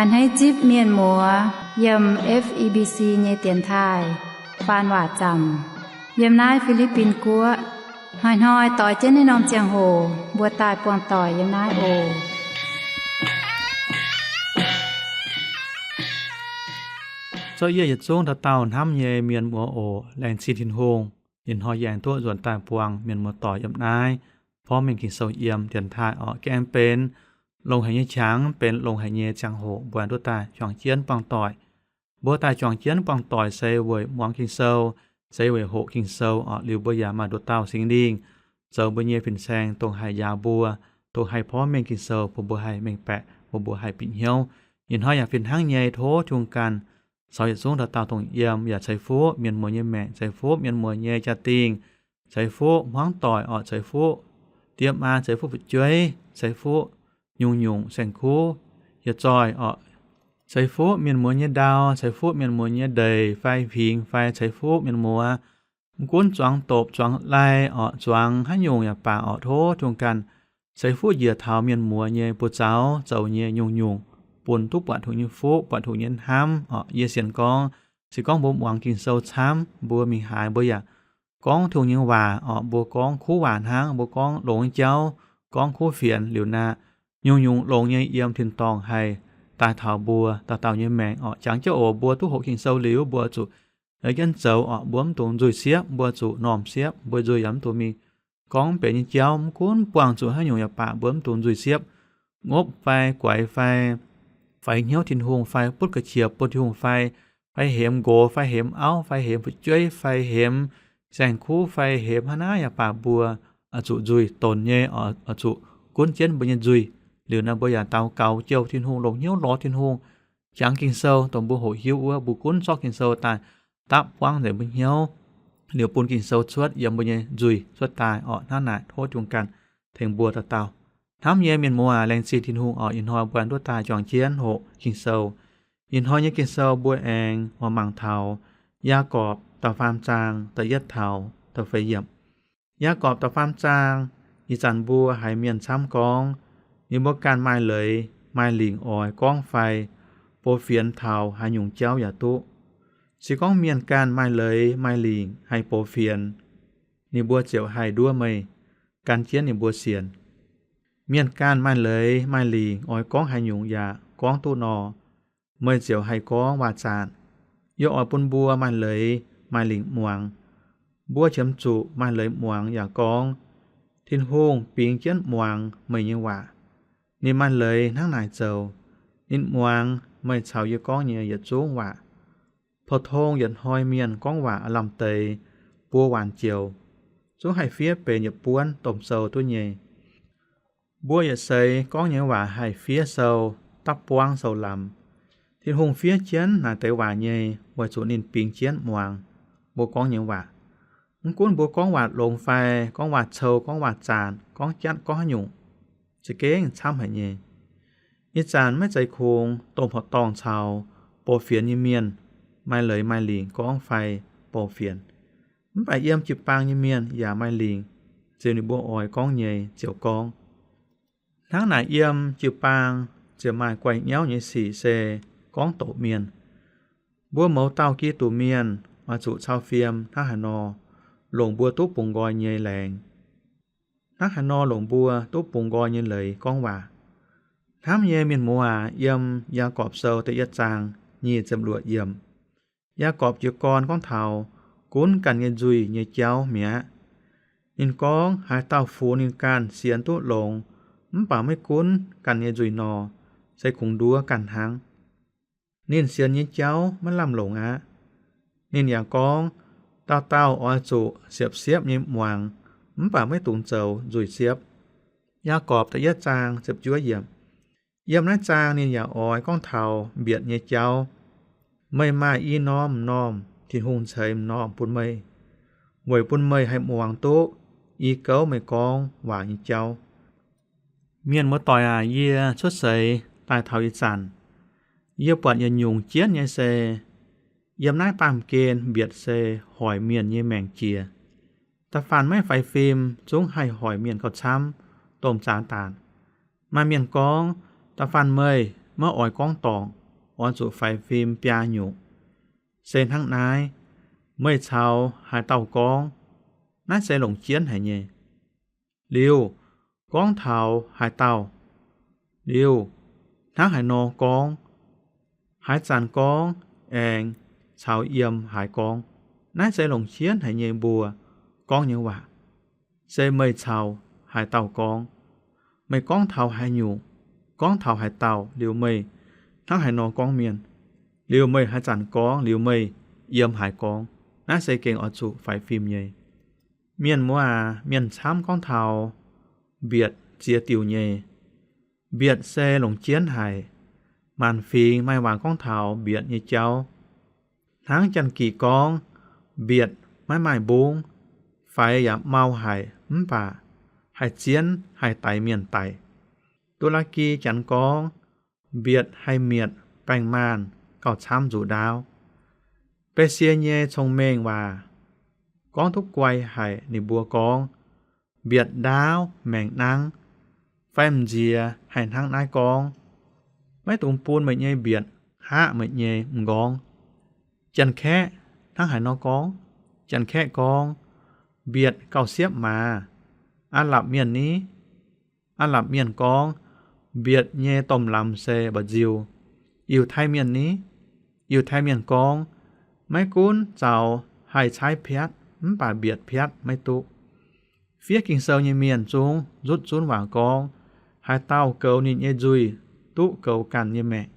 A'hneiv zipv mienh muoz yiem F E B C nyei dienx taaih faan waac zaamc yiem naaiv Fi^li^bin Guoqv. Hnoi-hnoi doix jienv naaiv norm ziangh hoc mbuo daaih buangh doic yiem naaiv oc. Zorqv yie yietc zungv dauh dauh hnamv nyei mienh muoz oc. Laengz zingh Tin-Hungh, ih hnoi yie aengx duqv nzuonx daaih buangh mienh muoz doic yiem naaiv porv mengh Ging-Sou yiem dienx taaih oc. Gaengh benx longx haic nyei qangx, benx longx haic nyei ziangh hoc mbuo aengx duqv daaih juangc jienv buangh doic. Mbuo daaih juangc jienv buangh doic se weic muangx Ging-Sou, se weic hoqc Ging-Sou oc. Liuz mbuo yaac maaih nduqc dauh Singx Lingh zoux mbuo nyei fin-saeng, dongh haih njaaux mbuo, dongh haih porv mengh Ging-Sou bun mbuo haih mengh baeqc, bun mbuo haih bieqc hnyouv. Ih hnoi yaac fih hnangv nyei, tov Tin-Hungh ganh caux yietc zungv dauh dauh dongh yiem, yaac ceix fuqv mienh muoz nyei maengc, ceix fuqv mienh muoz nyei jaa-dingh, ceix fuqv hmuangv doic oc, ceix fuqv diev maa, ceix fuqv fu'jueiv, ceix fuqv nyungc-nyungc saeng-kuv hieh zoih oc, ceix fuqv mienh muoz nyei ndau, ceix fuqv mienh muoz nyei ndeic fai hmingx, fai ceix fuqv mienh muoz mv gunv zuangx dopc, zuangx lai oc, zuangx haaix nyungc yaac baac oc, tov Tin-Hungh ganh ceix fuqv njiec taux mienh muoz nyei buoz-zaux, zoux nyei nyungc-nyungc, bun duqv buatc Tin-Hungh nyei fuqv, buatc Tin-Hungh nyei hnamv oc. Yie sienx gorngv, se gorngv mbuo muangx Ging-Sou camv, mbuo mingh haaix mbuo yaac gorngv Tin-Hungh nyei waac oc. Mbuo gorngv kuv waac hnangv, mbuo gorngv longx nyei jauv, gorngv kuv fienx liuz naqv, nyungc-nyungc longx nyei yiem tin-dorngh haih daaih taux mbuo dauh dauh nyei maengc oc. Jangx jienv oc, mbuo duqv hoqc Ging-Sou liuz, mbuo zuqc jienv zoux oc. Mbuo mv dungx nzuih siepv, mbuo zuqc normh siepv, mbuo nzuih yaac mv dungx mingh gorngv mv benx nyei jauv, mv gunv buangh zuqc haaix nyungc yaac baac, mbuo mv dungx nzuih siepv. Ngopv fai guaix fai faix hnyouv Tin-Hungh fai butv ga'qiex bun Tin-Hungh fai, fai hemx nqox fai hemx auv fai hemx fu'jueiv fai hemx saeng-kuv fai hemx haaix naaiv yaac baac, mbuo oix zuqc nzuih donx nyei, oix zuqc gunv jienv mbuo nyei nzuih. Liuz naaiv mbuo yaac daux gaux jouh Tin-Hungh, longc hnyouv lorz Tin-Hungh, jangx Ging-Sou dongh mbuo hoqc hiuv wuov, mbuo gunv zorqv Ging-Sou daaih dapv buangv nzengc mbuo hnyouv, liuz bun Ging-Sou cuotv yiem mbuo nyei nzuih cuotv daaih oc. Hnangv naaic tov Tin-Hungh ganh tengx mbuo dauh dauh. Hnamv nyei mienh muoz aac, laengz zingh Tin-Hungh oc. Ih hnoi mbuo aengx duqv daaih juangc jienv hoqc Ging-Sou. Ih hnoi nyei Ging-Sou mbuo aengx oix mangc taux Yaagorpc da'faam zaang da'yietv taux da'feix yiemc. Yaagorpc da'faam zaang, ih zanc mbuo haiz mienh camv gorngv, ninh mbuo ganh maaih leiz maaih lingc oix gorngv fai box fienx taux haaix nyungc jauv yaac duqv. Se gorngv mienh ganh maaih leiz maaih lingc haih box fienx, ninh mbuo ziouc haih nduov meih, gan jienv ninh mbuo sienx. Mienh ganh maaih leiz maaih lingc oix gorngv haaix nyungc yaac gorngv duqv nor, meih ziouc haih gorngv waac-zaanc. Yie oix bun mbuo maaih leiz maaih lingc muangx. Mbuo qiemx zuqc maaih leiz muangx yaac gorngv, Tin-Hungh bingx jienv muangx meih nyei waac. Ninh maaih leiz hnangv naaic zoux. Ninh muangx meih caux yie gorngv nyei yietc zungv waac. Pou-tong yietc hnoi mienh gorngv waac aav lamh deix buo waanc joux, zungv haih fiev benx yietc buonv domh sou duqv nyei. Mbuo yietc seix gorngv nyei waac haih fiev sou dapv buangv sou lamz. Tin-Hungh fiev jienv naaic deix waac nyei weic zuqc ninh bingx jienv muangx mbuo gorngv nyei waac. Mv gunv mbuo gorngv waac longx fai gorngv waac cou, gorngv waac zaanc, gorngv jatv, gorngv haaix nyungc, za'gengh camv haic nyei. Ih zanc maiv zeiz kungx domh horqc dorngh caux box fienx nyei mienh maaih leiz maaih lingc gorngv fai box fienx. Mv baac yiem jiu-baang nyei mienh yaac maaih lingc, ziouc ninh mbuo oix gorngv nyei ziouc gorngv. Hnangv naaic yiem jiu-baang ziouc maaih guaih nyauv nyei sic se gorngv doqc mienh. Mbuo mouz dauh Giduc mienh oix zuqc cau fiem hnangv haaix nor longc mbuo duqv bungx nqoi nyei laengz, hnangv haaix nor longc mbuo duqv bungx nqoi nyei leiz gorngv waac. Hnamv nyei mienh muoz aac, yiem Yaagorpc Sou da'yietv zaang nyic ziepc luoqc yiemc, Yaagorpc jiez gorn gorngv taux gunv ganh nyei nzuih nyei jauv mi'aqv. Ninh gorngv haaix dauh funx ninh ganh sienx duqv longx, mv baac maiv gunv ganh nyei nzuih nor, se kungx nduov ganh hnangv. Ninh sienx nyei jauv maiv lamh longc aqv. Ninh yaac gorngv, dauh dauh oix zuqc siepv-siepv nyei muangx, mv baac maiv dungx zoux nzuih siepv. Yaagorpc da'yietv zaang ziepc juov yiemc. Yiem naaiv zaang ninh yaac oix gorngv taux mbietc nyei jauv. Meih maaih i norm m'normh, Tin-Hungh ceix m'normh bun meih, weic bun meih haih muangx duqv i gouv meih gorngv waac nyei jauv. Mienh muoz-doic aac, yie cuotv seix daaih taux ih zanc, yie buatc yietc nyungc jienv nyei se, yiem naaiv baamh gen mbietc se hoic mienh nyei maengc jiex. Da'faanh maiv faix fim zungv haih hoic mienh gauh camv, domh zaax daanc. Maaih mienh gorngv, da'faanh meih maiv oix gorngv dorngc, oix zuqc faix fim biaa nyungc, se hnangv naaiv: Meih caux haaix dauh gorngv? Naaiv se longc jienv haic nyei. Liuz, gorngv taux haaix dauh? Liuz, hnangv haaix nor gorngv? Haaix zanc gorngv aengx caux yiem haaix gorngv? Naaiv se longc jienv haic nyei mbuo gorngv nyei waac, se meih caux haaix dauh gorngv? Meih gorngv taux haaix nyungc, gorngv taux haaix dauh, liuz meih hnangv haaix nor gorngv mienh, liuz meih haaix zanc gorngv, liuz meih yiem haaix gorngv, naaiv se gengh oix zuqc faix fim nyei. Mienh muoz aac, mienh camv gorngv taux mbietc ziex diuc nyei. Mbietc se longc jienv haic. Maanc fingx maaih waac gorngv taux mbietc nyei jauv. Hnangv Janx-Gic gorngv, mbietc maiv maaih mbungv, faix yaac mau haic mv baac haih zienv haih daix mienh daic. Dur^laa^gi Janx gorngv, mbietc haih mietc baeng-maanh gauh camv nzuqc ndaauv. Besie nyei cong-mengh waac gorngv duqv guai haic. Ninh mbuo gorngv, mbietc ndaauv maengc nangv, fai m'nziex haih hnangv naaiv gorngv, maiv dungx bun meih nyei mbietc hngaqv meih nyei m'nqorngv. Janx-Kaeqv hnangv haaix nor gorngv? Janx-Kaeqv gorngv, mbietc gauh siepv maaz. Aa^lapc Mienh ni? Aa^lapc Mienh gorngv, mbietc nyei domh lamz se mba'nziu. Yiutai Mienh ni? Yiutai Mienh gorngv, maiv gunv zaux haih caaiv piatv mv baac mbietc piatv maiv duqv. Fiev Ging-Sou nyei mienh zungv nzutv zunv waac gorngv, haaix dauh goux ninh nyei nzuih duqv goux ganh nyei maengc.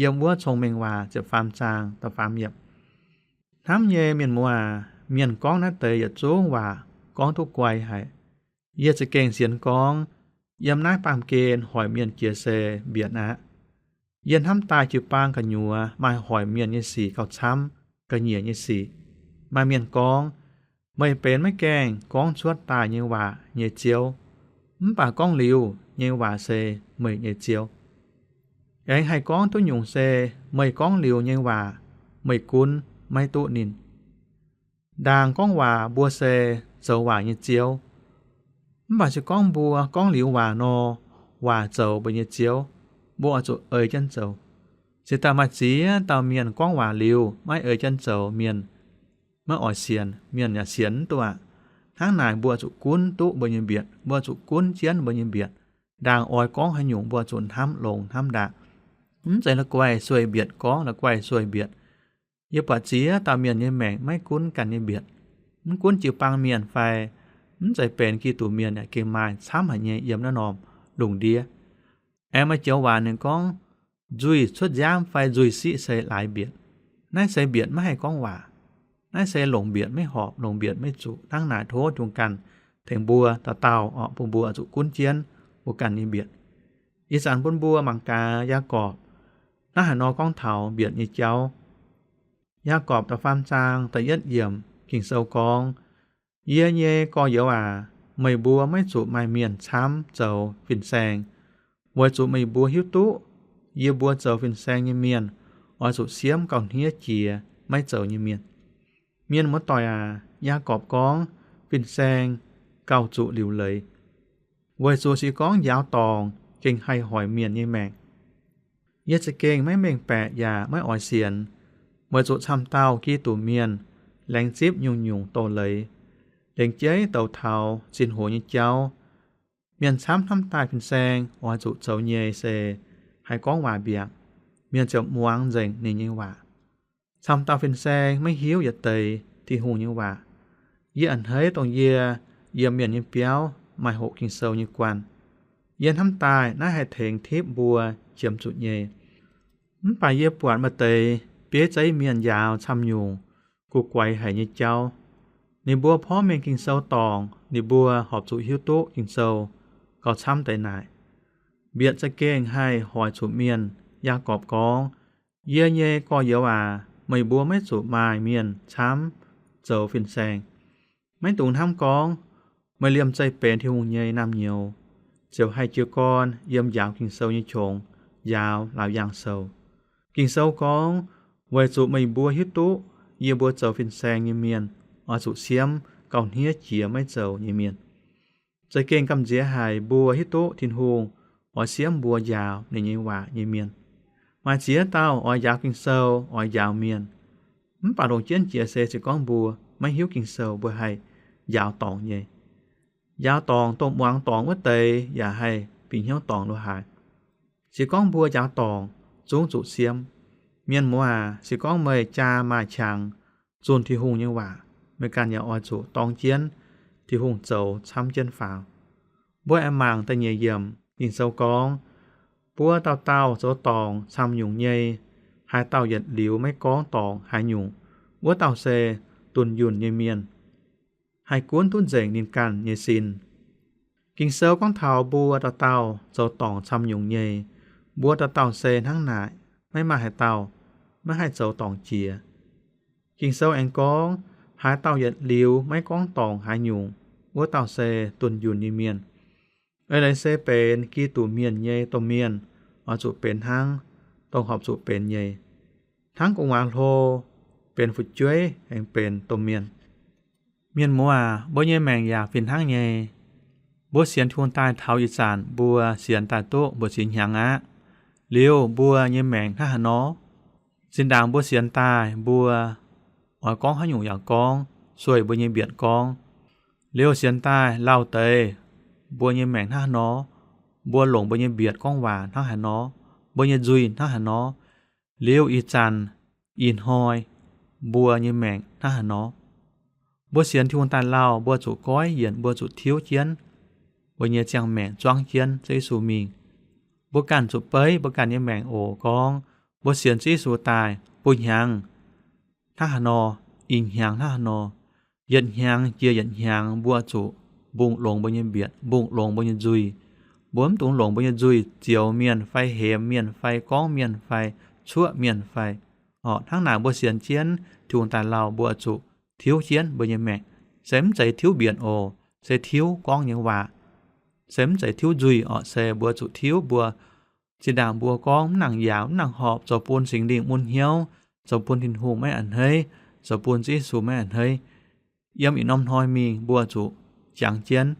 Yiem wuov Cong-Mengh Waac ziepc faam zaang da'faam yiemc. Hnamv nyei mienh muoz aac, mienh gorngv naaiv deix yietc zungv waac gorngv duqv guai haic. Yie za'gengh sienx gorngv, yiem naaiv baamh gen hoic mienh jiex se mbietc aqv. Yie hnamv daaih jiu-baang gu'nyuoz maaih hoic mienh nyei sic gauh camv, ga'nyiec nyei sic. Maaih mienh gorngv, meih benx maiv gaengh gorngv cuotv daaih nyei waac nyei Ziouv, mv baac gorngv liuz nyei waac se meih nyei Ziouv. Aengx haih gorngv duqv nyungc se meih gorngv liuz nyei waac meih gunv maiv duqv ninh. Ndaangc gorngv waac mbuo se zoux waac nyei ziouv. Mv baac se gorngv mbuo gorngv liuz waac nor, waac zoux mbuo nyei ziouv, mbuo oix zuqc ei jienv zoux. Se daaih maaih ziex dauh mienh gorngv waac liuz maiv ei jienv zoux, mienh maiv oix sienx, mienh yaac sienx mv duqv aqv. Hnangv naaic mbuo oix zuqc gunv duqv mbuo nyei mbietc, mbuo oix zuqc gunv jienv mbuo nyei mbietc. Ndaangc oix gorngv haaix nyungc mbuo oix zuqc hnamv longx hnamv ndaaqc. Mv zeiz la'guaih sueih mbietc gorngv, la'guaih sueih mbietc. Yie buatc ziex dauh mienh nyei maengc maiv gunv ganh nyei mbietc. Mv gunv jiu-baang mienh fai mv zeiz benx Giduc mienh yaac gengh maaih camv haic nyei yiem naaiv norm lungh ndiev. Aengx maaih joux waac ninh gorngv, nzuih cuotv nziaamv fai nzuih siqv se laaix mbietc. Naaiv se mbietc maiv haih gorngv waac. Naaiv se longc mbietc maiv horpc, longc mbietc maiv zuqc. Hnangv naaic tov Tin-Hungh ganh tengx mbuo dauh dauh orqc, bun mbuo zuqc gunv jienv mbuo ganh nyei mbietc. Ih zanc bun mbuo mangc gaax Yaagorpc hnangv haaix nor gorngv taux mbietc nyei jauv. Yaagorpc da'faam zaang da'yietv yiemc Ging-Sou gorngv, yie nyei gorx-youz aac, meih mbuo maiv zuqc maaih mienh camv zoux fin-saeng, weic zuqc meih mbuo hiuv duqv yie mbuo zoux fin-saeng nyei mienh oix zuqc siemv gauh hniev jiex maiv zoux nyei mienh. Mienh muoz-doic aac, Yaagorpc gorngv fin-saeng gauh zuqc liuc leiz, weic zuqc se gorngv njaaux dorngc gengh haih hoic mienh nyei maengc. Yie za'gengh maiv mengh baeqc yaac maiv oix sienx, weic zuqc camv dauh Giduc mienh laengz zipv nyungc-nyungc doz-leiz, lengc jeiv douz taux zinh hoc nyei jauv. Mienh camv hnamv daaih fin-saeng oix zuqc zoux nyei se haih gorngv waac mbiaangc, mienh ziouc muangx nzengc ninh nyei waac. Camv dauh fin-saeng maiv hiuv yietc deix Tin-Hungh nyei waac. Yie a'hneiv dongh yie yiem mienh nyei biauv maaih hoqc Ging-Sou nyei guanh. Yie hnamv daaih naaiv haih tengx tipv mbuo qiemx zuqc nyei. Mv baac yie buatc maaih deix bieiv zeiv mienh njaaux camv nyungc guv guaix haic nyei jauv. Ninh mbuo porv mengh Ging-Sou dorngc, ninh mbuo horpc zuqc hiuv duqv Ging-Sou gauh camv deix naaic. Mbietc za'gengh haih hoic zuqc mienh. Yaagorpc gorngv, yie nyei gorx-youz aac, meih mbuo maiv zuqc maaih mienh camv zoux fin-saeng. Maiv dungx hnamv gorngv meih liemh zeih benx Tin-Hungh nyei naamh nyouz ziouc haih jiez gorn yiem njaaux Ging-Sou nyei qongx njaaux Laauc Yaangh Sou. Ging-Sou gorngv, weic zuqc meih mbuo hiuv duqv yie mbuo zoux fin-saeng nyei mienh oix zuqc siemv gauh hniev jiex maiv zoux nyei mienh. Za'gengh gamh nziex haic mbuo hiuv duqv Tin-Hungh oix siemv mbuo njaaux ninh nyei waac nyei mienh. Maaih ziex dauh oix njaaux Ging-Sou, oix njaaux mienh. Mv baac longc jienv jiex se se gorngv mbuo maiv hiuv Ging-Sou, mbuo haih njaaux dorngc nyei. Njaaux dorngc, dongh muangx dorngc wuov deix yaac haih bieqc hnyouv dorngc lo haaix. Se gorngv mbuo njaaux dorngc, zungv zuqc siemv. Mienh muoz aac, se gorngv meih jaa maaih qangx zunh Tin-Hungh nyei waac, meih ganh yaac oix zuqc dorng jienv Tin-Hungh zoux camv jienv faaux. Mbuo aengx mangc da'nyeic yiemc Ging-Sou gorngv, mbuo dauh dauh zoux dorngc camv nyungc nyei, haaix dauh yietc liuz maiv gorngv dorngc haaix nyungc, wuov dauh se dunh yunh nyei mienh, haih gunv duqv nzengc ninh ganh nyei sin. Ging-Sou gorngv taux mbuo dauh dauh zoux dorngc camv nyungc nyei, mbuo dauh dauh se hnangv naaic, maiv maaih haaix dauh maiv haih zoux dorngc jiex. Ging-Sou aengx gorngv, haaix dauh yietc liuz maiv gorngv dorngc haaix nyungc, wuov dauh se dunh yunh nyei mienh. Eix leiz se benx Giduc mienh nyei domh mienh oix zuqc benx hnangv dongh horpc zuqc benx nyei. Hnangv gu'nguaaz hlo benx fu'jueiv aengx benx domh mienh. Mienh muoz aac, mbuo nyei maengc yaac fih hnangv nyei. Mbuo sienx Tin-Hungh daaih taux ih zanc mbuo sienx daaih duqv mbu'ziex hnyangx aqv. Liuz mbuo nyei maengc hnangv haaix nor? Zinh ndaangc mbuo sienx daaih mbuo oix gorngv haaix nyungc yaac gorngv, sueih mbuo nyei mbietc gorngv. Liuz sienx daaih lauh deix mbuo nyei maengc hnangv haaix nor? Mbuo longc mbuo nyei mbietc gorngv waac hnangv haaix nor? Mbuo nyei nzuih hnangv haaix nor? Liuz ih zanc ih hnoi mbuo nyei maengc hnangv haaix nor? Mbuo sienx Tin-Hungh daaih lauh, mbuo zuqc goiv yienc, mbuo zuqc tiuv jienv mbuo nyei ziangh maengc, zuangv jienv Ziouv Yesu mingh. Mbuo ganh zuqc beiv mbuo ganh nyei maengc oc. Gorngv mbuo sienx Ziouv Yesu daaih buo hnyangx hnangv haaix nor, ih hnyangx hnangv haaix nor, yietc hnyangx jiex yietc hnyangx mbuo zuqc mbungh longx mbuo nyei mbietc, mbungh longx mbuo nyei nzuih. Mbuo mv dungx longc mbuo nyei nzuih zioux mienh fai hemx mienh fai gorngv mienh fai cuoqv mienh fai. Orqc, hnangv naaic mbuo sienx jienv Tin-Hungh daaih lauh, mbuo zuqc tiuv jienv mbuo nyei maengc. Se mv zeiz tiuv mbietc oc, se tiuv gorngv nyei waac. Se mv zeiz tiuv nzuih orqc, se mbuo zuqc tiuv mbuo zinh ndaangc mbuo gorngv mv nangc yaauc, mv nangc horpc, zoux bun Singx Lingh mun hnyouv, zoux bun Tin-Hungh maiv a'hneiv, zoux bun Ziouv Yesu maiv a'hneiv. Yiem ih norm hnoi mingh mbuo zuqc jangx jienv,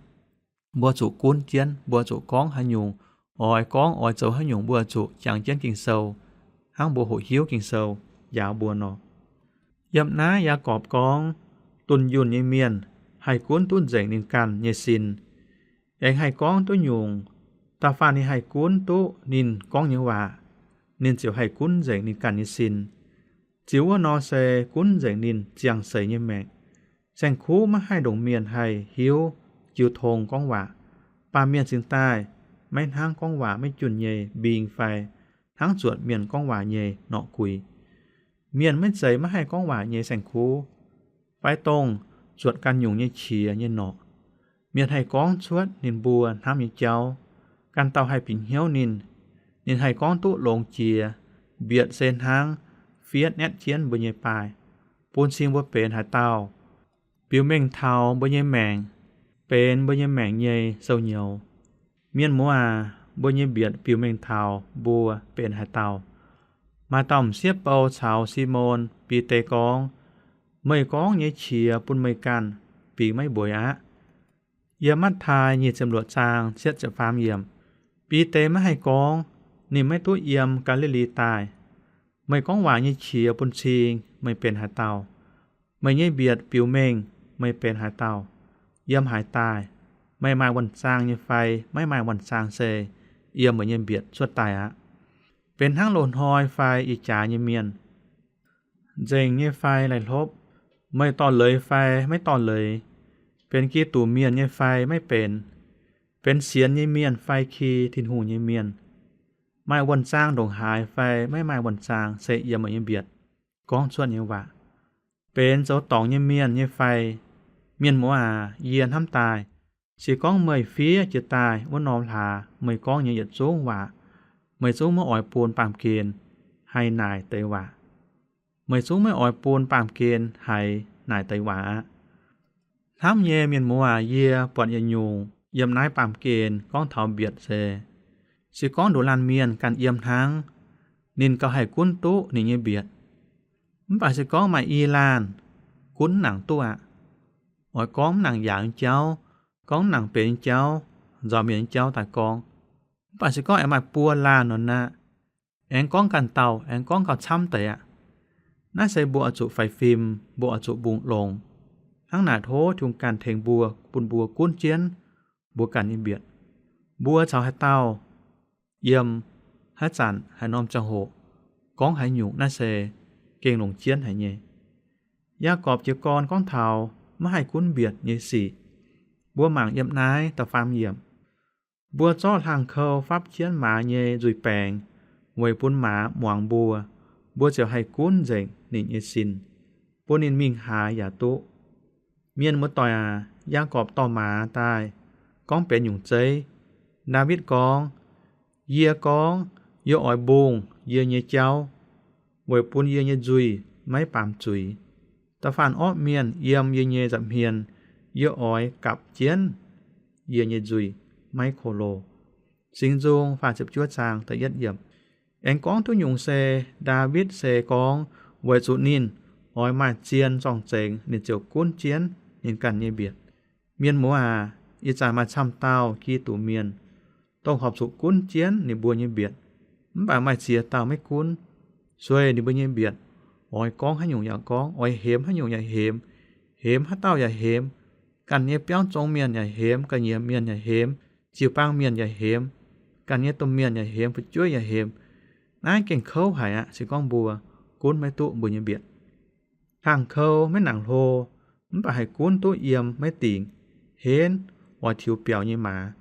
mbuo zuqc gunv jienv, mbuo zuqc gorngv haaix nyungc, oix gorngv oix zoux haaix nyungc, mbuo zuqc jangx jienv Ging-Sou, hnangv mbuo hoqc hiuv Ging-Sou njaaux mbuo nor. Yiem naaiv Yaagorpc gorngv, dunh yunh nyei mienh haih gunv duqv nzengc ninh ganh nyei sin, aengx haih gorngv duqv nyungc. Da'faanh ninh haih gunv duqv ninh gorngv nyei waac, ninh ziouc haih gunv nzengc ninh ganh nyei sin. Ziux wuov nor se gunv nzengc ninh ziangh seix nyei maengc. Saeng-kuv maiv haih ndongc mienh haih hiuv jiu tong gorngv waac. Baamh mienh cingx daaih maiv hnangv gorngv waac maiv junh nyei mbing fai hnangv zuotc mienh gorngv waac nyei norqc guix. Mienh maiv zeiz maiv haih gorngv waac nyei saeng-kuv, fai dongh zuotc ganh nyungc nyei qiex nyei norqc. Mienh haih gorngv cuotv ninh mbuo hnamv nyei jauv. Ganh dauh haih bieqc hnyouv ninh. Ninh haih gorngv duqv longx jiex. Mbietc se hnangv fiev naetv jienv mbuo nyei baaih, bun cing mbuo benx haaix dauh. Biux mengh taux mbuo nyei maengc, benx mbuo nyei maengc nyei sou-nyouz. Mienh muoz aac, mbuo nyei mbietc biux mengh taux mbuo benx haaix dauh. Maaih dauh m'sieqv bou caux Simon Bide gorngv, meih gorngv nyei qiex bun meih ganh bingx maiv mbueiz aqv. Yiem Matv^taai nyic ziepc luoqc zaang cietv ziepc faam yiemc. Bide maiv haih gorngv, ninh maiv duqv yiem Gaa^li^li daaih. Meih gorngv waac nyei qiex bun cing meih benx haaix dauh. Meih nyei mbietc biux mengh meih benx haaix dauh, yiem haaix daaih. Meih maaih wuonh zaang nyei fai maiv maaih wuonh zaang se yiem meih nyei mbietc cuotv daaih aqv. Benx hnangv loz-hnoi fai ih jaax nyei mienh, nzengc nyei fai laih hlopv, meih dorh leiz fai maiv dorh leiz, benx Giduc mienh nyei fai maiv benx, benx sienx nyei mienh fai ki Tin-Hungh nyei mienh, maaih wuonh zaang ndongc haaix fai maiv maaih wuonh zaang se yiem meih nyei mbietc gorngv cuotv nyei waac. Benx zoux dorngc nyei mienh nyei fai. Mienh muoz aac, yie hnamv daaih, se gorngv meih fiev jiex daaih wuov norm hlaax, meih gorngv nyei yietc zungv waac, meih zungv maiv oix bun baamh gen haih naaic deix waac. Meih zungv maiv oix bun baamh gen haiz naaic deix waac aqv. Hnamv nyei mienh muoz aac, yie buatc yietc nyungc yiem naaiv baamh gen gorngv taux mbietc se, se gorngv nduqc laanh mienh ganh yiem hnangv, ninh gauh haih gunv duqv ninh nyei mbietc. Mv baac se gorngv maaih i laanh gunv nangc duqv aqv. Oix gorngv mv nangc yaauc nyei jauv, gorngv mv nangc benx nyei jauv, nzauh mienh nyei jauv daaih gorngv. Mv baac se gorngv aengx maaih buo laanh nor aqv, Aengx gorngv ganh dauh, aengx gorngv gauh camv deix aqv. Naaiv se mbuo oix zuqc faix fim, mbuo oix zuqc mbungh longx. Hnangv naaic tov Tin-Hungh ganh tengx mbuo, bun mbuo gunv jienv mbuo ganh nyei mbietc. Mbuo caux haaix dauh yiem haaix zanc haaix norm ziangh hoc gorngv haaix nyungc, naaiv se gengh longc jienv haic nyei. Yaagorpc jiez gorn gorngv taux maiv haih gunv mbietc nyei sic. Mbuo mangc yiem naaiv da'faam yiemc. Mbuo zorqv hlang kou fapv jienv maaz nyei nzuih baengx, weic bun maaz muangx mbuo. Mbuo ziouc haih gunv nzengc ninh nyei sin, bun ninh mingh haaix yaac duqv. Mienh muoz-doic aac, Yaagorpc dorh maaz daaih gorngv benx nyungc zeiv. Ndaawitv gorngv, Yie gorngv, yie oix mbungh yie nyei jauv, weic bun yie nyei nzuih maiv baamz zuiz. Da'faanh orqv mienh yiem yie nyei nza'hmien, yie oix gapv jienv yie nyei nzuih maiv ko lo. Singx Nzung faah ziepc juov zaang da'yietv yiemc. Aengx gorngv duqv nyungc se, Ndaawitv se gorngv weic zuqc ninh oix maaih zien zorng-zengx ninh ziouc gunv jienv ninh ganh nyei mbietc. Mienh muoz aac, ih zanc maaih camv dauh Giduc Mienh dongh horpc zuqc gunv jienv ninh mbuo nyei mbietc, mv baac maaih ziex dauh maiv gunv. Sueih ninh mbuo nyei mbietc, oix gorngv haaix nyungc yaac gorngv, oix hemx haaix nyungc yaac hemx, hemx haaix dauh yaac hemx, ganh nyei biauv zong mienh yaac hemx, ga'nyiec mienh yaac hemx, jiu-baang mienh yaac hemx, ganh nyei domh mienh yaac hemx, fu'jueiv yaac hemx. Naaiv gengh kouv haic aqv. Se gorngv mbuo gunv maiv duqv mbuo nyei mbietc, hlang kou maiv nangc hlo, mv baac haih gunv duqv yiem maiv dingc, henv oix tiux biaux nyei maaz.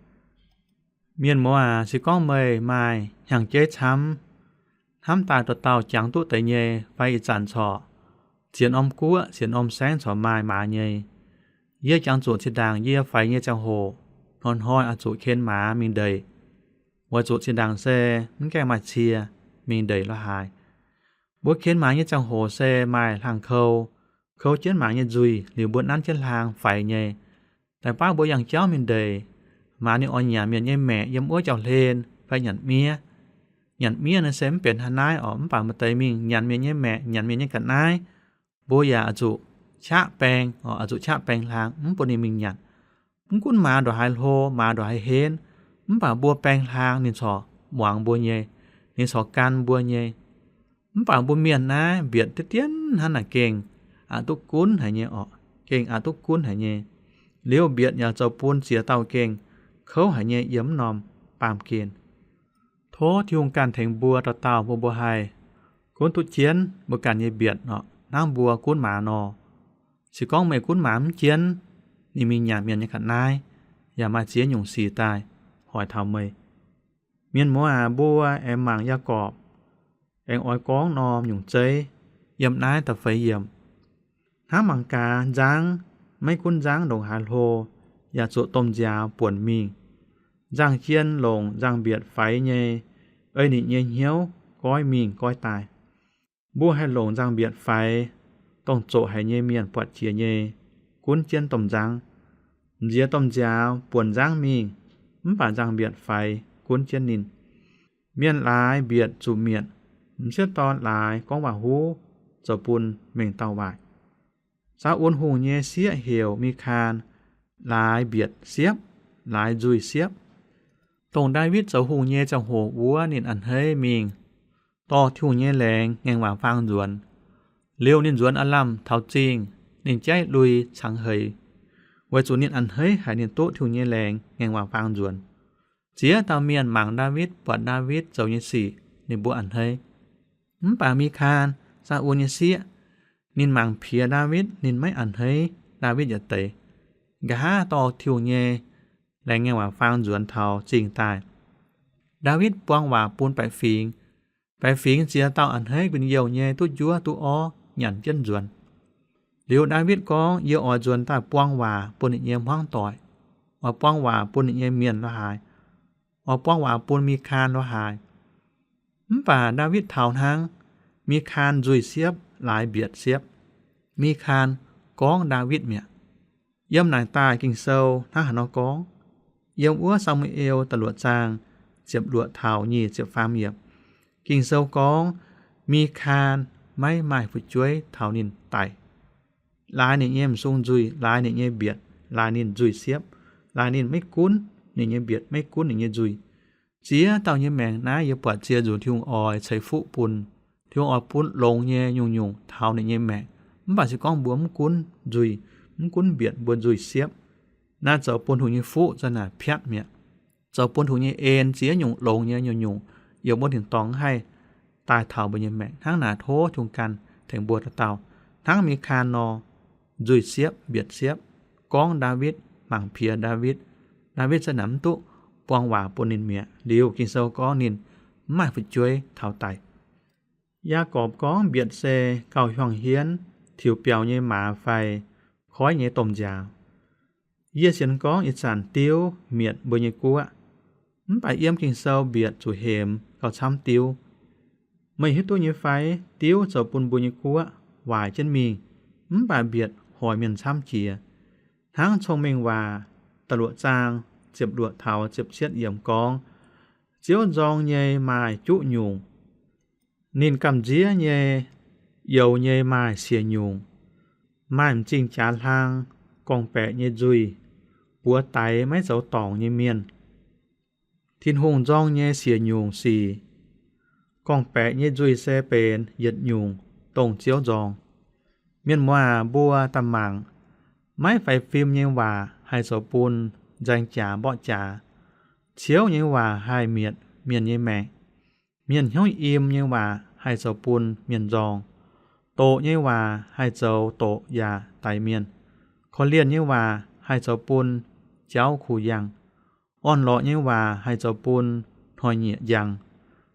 Mienh muoz aac, se gorngv meih maaih hnyangx-jeiv camv, hnamv daaih dauh dauh jangx duqv deix nyei fai ih zanc corc sienx norm guoqv sienx norm saengv corc maaih maaz nyei. Yie jangx zuqc zinh ndaangc yie faix nyei ziangh hoc, hnoi-hnoi oix zuqc ken maaz mingh ndeic, weic zuqc zinh ndaangc se mv gaengh maaih cie mingh ndeic la'haaix. Mbuo ken maaz nyei ziangh hoc se maaih hlang kou, kou jienv maaz nyei nzuih liuz mbuo nanv jienv hlaang faix nyei. Daaih baav mbuo yangh jauv mingh ndeic, maaz ninh oix nyanc mienh nyei maeqc yiem wuov jauv-hlen fai nyanc miev. Nyanc miev naaiv se mv benx hnangv naaiv oc, mv baac maaih deix mingh nyanc mienh nyei maeqc, nyanc mienh nyei ga'naaiv, mbuo yaac oix zuqc qaqv baeng oc, oix zuqc qaqv baeng hlaang mv bun ninh mingh nyanc. Mv gunv maaz ndongc haaix hlo, maaz ndongc haaix henv, mv baac mbuo baeng hlaang ninh corc muangx mbuo nyei, ninh corc gan mbuo nyei. Mv baac mbuo mienh naaiv mbietc diqv dienv hnangv naaic gengh aqc duqv gunv haic nyei oc, gengh aqc duqv gunv haic nyei. Liuz mbietc yaac zoux bun ziex dauh gengh kouv haic nyei yiem mv norm baamh gen. Tov Tin-Hungh ganh tengx mbuo dauh dauh, bun mbuo haih gunv duqv jienv mbuo ganh nyei mbietc oc, hnangv mbuo gunv maaz nor. Se gorngv meih gunv maaz mv jienv, ninh mingh nyanc mienh nyei ga'naaiv, yaac maaih ziex nyungc sic daaih hoic taux meih. Mienh muoz aac, mbuo aengx mangc Yaagorpc aengx oix gorngv norm nyungc zeiv yiem naaiv da'feix yiemc. Hnangv mangc gaax nzangv, maiv gunv nzangv ndongc haaix hlo, yaac zuqc domh nziaaux buonc mingh. Nzangh-jien longc nzangh-mbietc faix nyei, ei ninh nyei hnyouv goiv mingh goiv daaih. Mbuo haih longc nzangh-mbietc faix, dongh zoqc haic nyei mienh buatc jiex nyei, gunv jienv domh nzangv. Nziex domh nziaaux buonc nzangv mingh, mv baac nzangh-mbietc faix gunv jienv ninh. Mienh laaix mbietc zuqc mietc, m'sieqv dorn laaix gorngv waac-huv, zoux bun mengh dauh waaic. Saa^un Hungh nyei sieqv heuc Mikaan laaix mbietc siepv, laaix nzuih siepv. Dongh Ndaawitv zoux hungh nyei ziangh hoc wuov, ninh a'hneiv mingh dorh Tin-Hungh nyei laengz ngaengc waac faang nzuonx. Liuz ninh nzuonx aav lamh taux zingh, ninh jaiv lui cangx heix, weic zuqc ninh a'hneiv haic ninh duqv Tin-Hungh nyei laengz ngaengc waac faang nzuonx. Ziex dauh mienh mangc Ndaawitv, buatc Ndaawitv zoux nyei sic, ninh mbuo a'hneiv. Mv baac Mikaan, Saa^un nyei sieqv, ninh mangc piex Ndaawitv, ninh maiv a'hneiv Ndaawitv yietc deix. Nqa'haav dorh Tin-Hungh nyei laengz ngaengc waac faang nzuonx taux zingh daaih. Ndaawitv buang waac bun baeqc fingx. Baeqc fingx ziex dauh a'hneiv gu'nyuoz youh nyei duqv njuov duqv orv nyanc jienv nzuonx. Liuz Ndaawitv gorngv, Yie oix nzuonx daaih buang waac bun ninh nyei hmuangv doic, oix buang waac bun ninh nyei mienh la'haaix, oix buang waac bun Mikaan la'haaix. Mv baac Ndaawitv taux hnangv, Mikaan nzuih siepv, laaix mbietc siepv. Mikaan gorngv Ndaawitv mi'aqv. Yiem naaic daaih Ging-Sou hnangv haaix nor gorngv? Yiem wuov Saa^mu^en da'luoqc zaang ziepc luoqc taux nyic ziepc faam yiemc, Ging-Sou gorngv Mikaan maiv maaih fu'jueiv taux ninh daic. Laaix ninh nyei m'sung nzuih, laaix ninh nyei mbietc, laaix ninh nzuih siepv, laaix ninh maiv gunv ninh nyei mbietc, maiv gunv ninh nyei nzuih. Ziex dauh nyei maengc naaiv yie buatc ziec nzunc Tin-Hungh oix ceix fuqv bun. Tin-Hungh oix bun longx nyei nyungc-nyungc taux ninh nyei maengc. Mv baac se gorngv mbuo mv gunv nzuih, mv gunv mbietc, mbuo nzuih siepv, naaiv zoux bun Tin-Hungh nyei fuqv za'naaic piatv mi'aqv. Zoux bun Tin-Hungh nyei en ziex nyungc longx nyei nyungc-nyungc yiem wuov tin-dorngh haih daaih taux mbuo nyei maengc. Hnangv naaic tov Tin-Hungh ganh tengx mbuo dauh dauh hnangv Mikaan nor, nzuih siepv, mbietc siepv, gorngv Ndaawitv, mangc piex Ndaawitv. Ndaawitv za'naaic mv duqv buang waac bun ninh mi'aqv. Liuz Ging-Sou gorngv ninh mv maaih fu'jueiv taux daic. Yaagorpc gorngv mbietc se gauh hiuang hienv, tiux biaux nyei maaz fai koiv nyei domh nziaaux. Yie sienx gorngv ih zanc diuv mietc mbuo nyei guoqv. Mv baac yiem Ging-Sou mbietc zuqc hemx gauh camv diuv. Meih hiuv duqv nyei fai? Diuv zoux bun mbuo nyei guoqv waaic jienv mingh, mv baac mbietc hoic mienh camv jiex. Hnangv Cong-Mengh Waac da'luoqc zaang ziepc luoqc taux ziepc cietv yiemc gorngv, Ziouv nzorng nyei maaih juqv nyungc. Ninh gamh nziev nyei, youx nyei maaih siec nyungc. Maaih m'zing jaax hlang, gorngv-baeqc nyei nzuih, buoz daix maiv zoux dorngc nyei mienh. Tin-Hungh nzorng nyei siec nyungc sic, gorngv-baeqc nyei nzuih se benx yietc nyungc, dongh Ziouv nzorng. Mienh muoz aac, mbuo daaih mangc, maiv faix fim nyei waac haih zoux bun nzaeng jaax mborqv jaax. Ciouv nyei waac haih mietc mienh nyei maengc. Mienh hnyouv im nyei waac haih zoux bun mienh nzorng. Doqc nyei waac haih zoux doqc yaac daix mienh. Korv-lienh nyei waac haih zoux bun jauv kuh yangh. Orn-lorqc nyei waac haih zoux bun hnoi-nyieqc njang.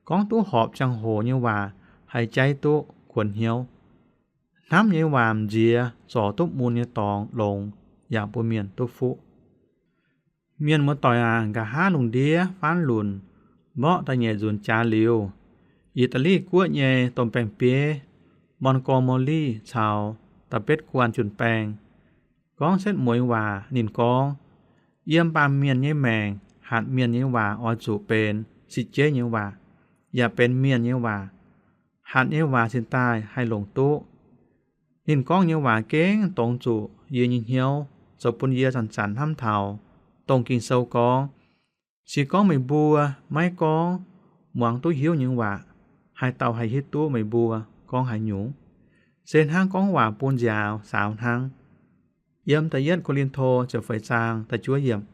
Gorngv duqv horpc ziangh hoc nyei waac haih jaiv duqv kuonx hnyouv. Hnamv nyei waac m'nziex zorc duqv mun nyei dorngx longx, yaac bun mienh duqv fuqv. Mienh muoz-doic aac, nqa'haav lungh ndiev faanv lunc, mborqv da'nyeic nzunc jaax liuz, Yi^taa^li Guoqv nyei domh baeng-bieiv, Montgomery caux Da'betv Guanh jun-baeng, gorngv setv mueiz waac. Ninh gorngv, yiem baamh mienh nyei maengc, hatc mienh nyei waac oix zuqc benx sipv jeiv nyei waac, yaac benx mienh nyei waac. Hatc nyei waac cingx daaih haih longc duqv. Ninh gorngv nyei waac gengh dongz zuqc yie nyei hnyouv, zoux bun yie zanc-zanc hnamv taux dongh Ging-Sou gorngv, se gorngv meih mbuo maiv gorngv muangx duqv hiuv nyei waac, haaix dauh haih hiuv duqv meih mbuo gorngv haaix nyungc? Se hnangv gorngv waac bun nziaaux saaux hnangv. Yiem da'yietv Ko^lin^to ziepc feix zaang da'juov yiemc.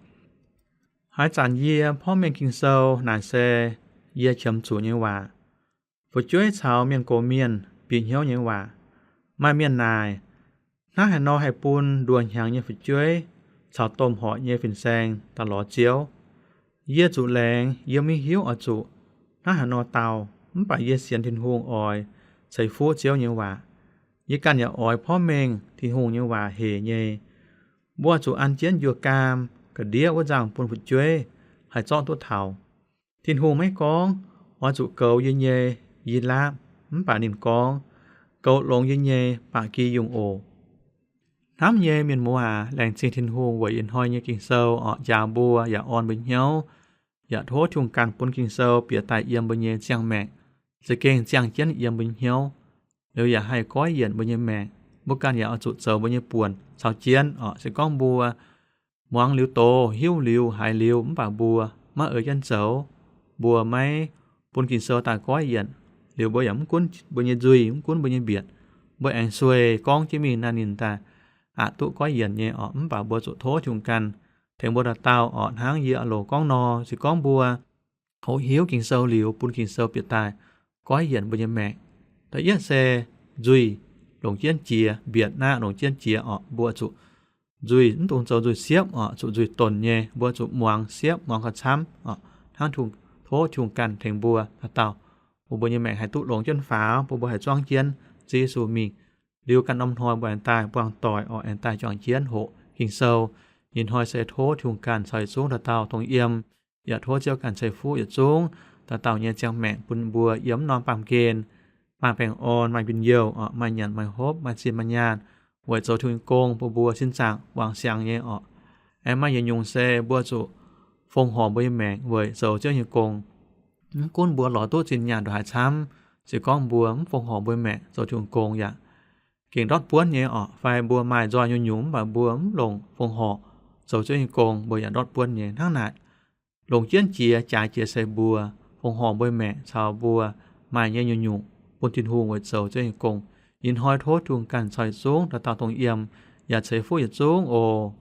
Haaix zanc yie porv mengh Ging-Sou naaic se yie qiemx zuqc nyei waac. Fu'jueiv caux mienh gox mienh bieqc hnyouv nyei waac. Maaih mienh naaic, hnangv haaix nor haih bun nduoh hnyangx nyei fu'jueiv caux domh horqc nyei fin-saeng daaih lorz Ziouv? Yie zuqc laengz yie maiv hiuv oix zuqc hnangv haaix nor dau, mv baac yie sienx Tin-Hungh oix ceix fuqv Ziouv nyei waac. Yie ganh yaac oix porv mengh Tin-Hungh nyei waac hec nyei. Mbuo zuqc an jienv njuov gaam ga'ndiev wuov nzangc bun fu'jueiv haih zorqv duqv taux. Tin-Hungh maiv gorngv oix zuqc goux yie nyei yi laapv, mv baac ninh gorngv, goux longx yie nyei ba'gi yungh oc. Hnamv nyei mienh muoz aac, laengz zingh Tin-Hungh weic ih hnoi nyei Ging-Sou orqc, njaaux mbuo yaac orn mbuo hnyouv, yaac tov Tin-Hungh ganh bun Ging-Sou bieqc daaih yiem mbuo nyei ziangh maengc, za'gengh ziangh jienv yiem mbuo hnyouv, liuz yaac haih goiv yienc mbuo nyei maengc. Mbuo ganh yaac oix zuqc zoux mbuo nyei buonc caux jienv orqc. Se gorngv mbuo muangx liuz doz, hiuv liuz, haiz liuz, mv baac mbuo maiv oix jienv zoux, mbuo maiv bun Ging-Sou daaih goiv yienc, liuz mbuo yaac mv gunv mbuo nyei nzuih, mv gunv mbuo nyei mbietc, mbuo aengx sueih gorngv jienv mingh naaiv ninh daaih aqc duqv goiv yienc nyei orqc. Mv baac mbuo zuqc tov Tin-Hungh ganh tengx mbuo dauh dauh orqc. Hnangv yie a'loc gorngv nor, se gorngv mbuo hoqc hiuv Ging-Sou liuz, bun Ging-Sou bieqc daaih goiv yienc mbuo nyei maengc. Da'yietv se nzuih longc jienv jiex, mbietc naaiv longc jienv jiex orqc. Mbuo zuqc nzuih, mv dungx zoux nzuih siepv orqc, zuqc nzuih donc nyei. Mbuo zuqc muangx siepv, muangx gauh camv orqc. Hnangv tov Tin-Hungh ganh tengx mbuo dauh dauh, bun mbuo nyei maengc haih duqv longx jienv faaux, bun mbuo haih zuangv jienv Ziouv Yesu mingh. Liuz ganh norm hnoi mbuo aengx daaih buangh doic orqc, aengx daaih juangc jienv hoqc Ging-Sou. Ih hnoi se tov Tin-Hungh ganh caux yietc zungv dauh dauh dongh yiem, yaac tov Ziouv ganh ceix fuqv yietc zungv dauh dauh nyei ziangh maengc, bun mbuo yiem norm baamh gen maaih baengh orn, maaih njien-youh orqc, maaih nyanc maaih hopv, maaih zinh maaih nyaanh, weic zoux Tin-Hungh nyei gong, bun mbuo sin zaangc wangc siangx nyei orqc. Aengx maaih yietc nyungc se mbuo zuqc fongc horc mbuo nyei maengc weic zoux Ziouv nyei gong. Mv gunv mbuo lorz duqv zinh nyaanh ndongc haaix camv, se gorngv mbuo mv fongc horc mbuo nyei maengc zoux Tin-Hungh gong yaac gengh ndortv buonv nyei orqc. Fai mbuo maaih nzoih nyungc-nyungc mv baac mbuo mv longc fongc horc zoux Ziouv nyei gong, mbuo yaac ndortv buonv nyei. Hnangv naaic, longc jienv jiex jaaix jiex se mbuo, fongc horc mbuo maengc caux mbuo maaih nyei nyungc-nyungc bun Tin-Hungh weic zoux Ziouv nyei gong. Ih hnoi tov Tin-Hungh ganh caux yietc zungv dauh dauh dongh yiem, yaac ceix fuqv yietc zungv oc.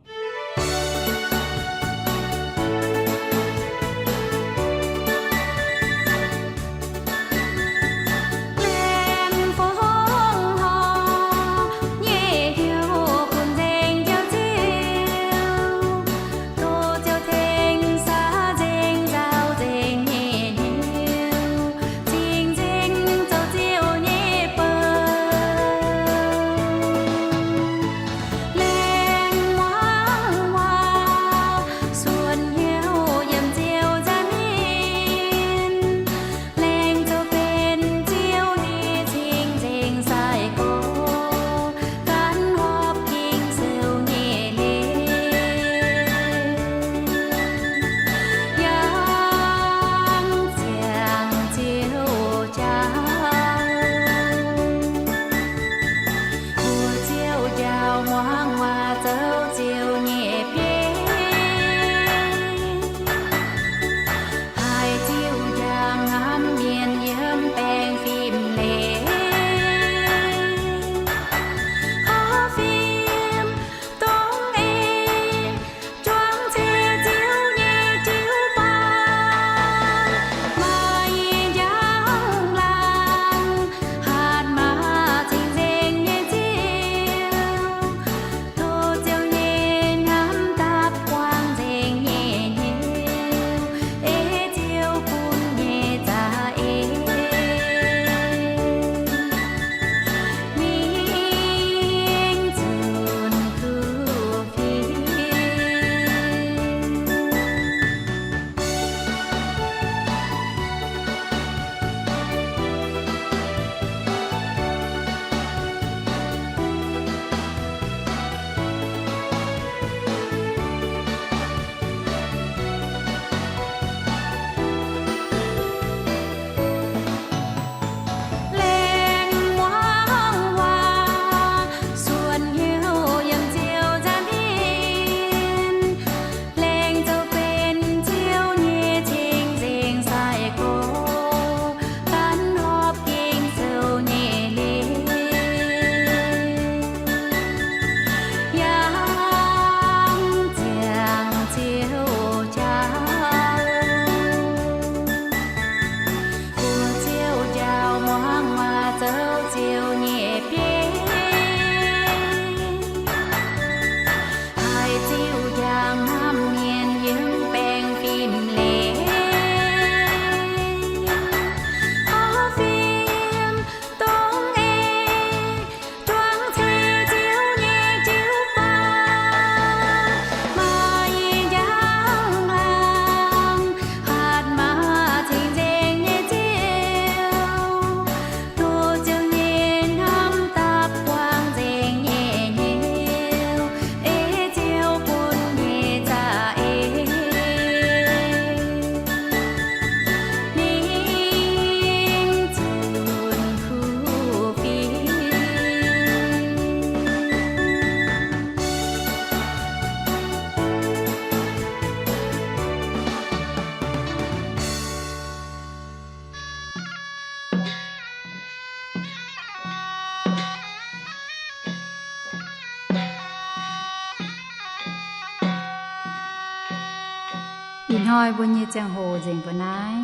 Ih hnoi mbuo nyei ziangh hoc nzengc mbuo naaiv.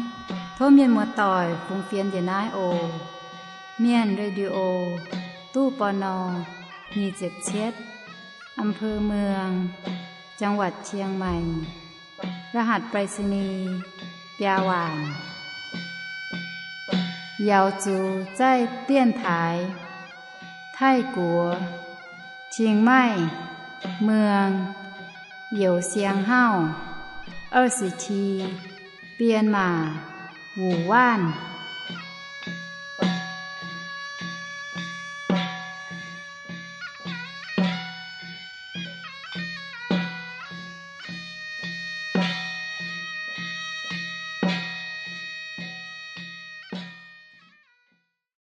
Tov mienh muoz-doic fungx fienx njiec naaiv oc. Mienh Radio, ตู้ ปณ. nyic ziepc cietv, อำเภอเมือง จังหวัดเชียงใหม่ รหัสไปรษณีย์ biaa waanc. Yaux zuqc 在电台 Taiv-Guoqv, Chiang Mai, Muang, Youz Siang Hauv, 二十七, Bienh Maac, Wuoqc Waanv.